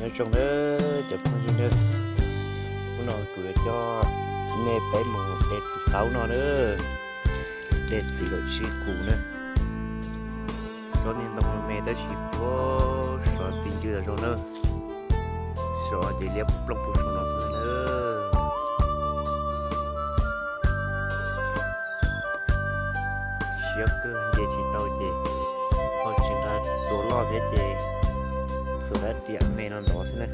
Nyob zoo nawb cov phooj ywg nawb, hnub no kuv yuav coj nej peb mus de txiv qaub no nawb, de txiv los tsis qus nawb. Tsob niag ntoo me tab sis puag saum ntxi ncw los zoo nawb, saum ces liab ploog puag saum no xwb nawb. Siab kawg nce tsis tau ces ho tsis nqa txuas loj thiab ces xuas dab riam me no ntov xwb na.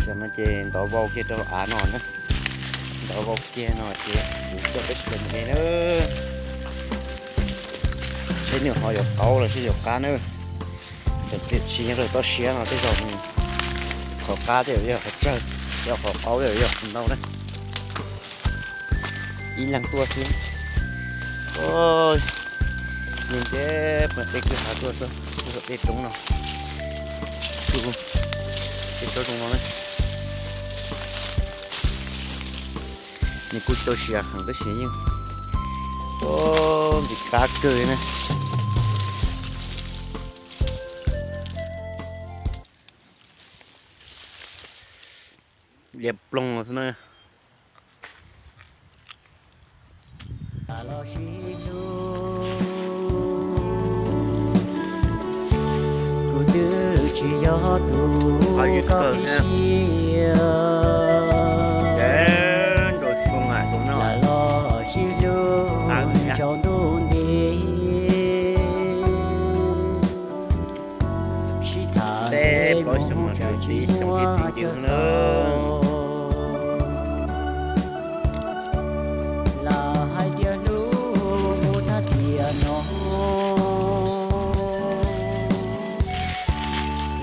Tam no ces ntov vau kiag rau av no na, ntov vau kiag no ces kuv coj peb sawv mus de na. Seb nws ho yuav qaub los seb yuav qab na. Cov txiv tshis nyob rau toj siab no tej zaum qhov qab tej zaum yog qhov tsawg, yog qhov qaub tej zaum yog qhov ntau na. Ib leeg tuaj xwb. Nws nce mas dej kwj ha tuaj xwb, tuaj saum tej roob no, tej tsob zoo no na. Nws kuj tsis tau siav heev tab sis yeej ntxim qab kawg na. Liab ploog xwb na. Kuv twb tsis yog tus koj qib siab, lam los sib hlub tsaus ntuj nti. Sib tham peb plaub xyoo no tsis muaj chaw xaus, lam hais tias hlub mus tag tiam no,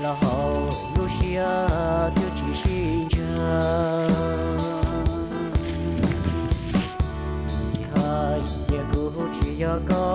los hauv lub siab twb tsis sib ntsib. Hais tias kuv tsis yog koj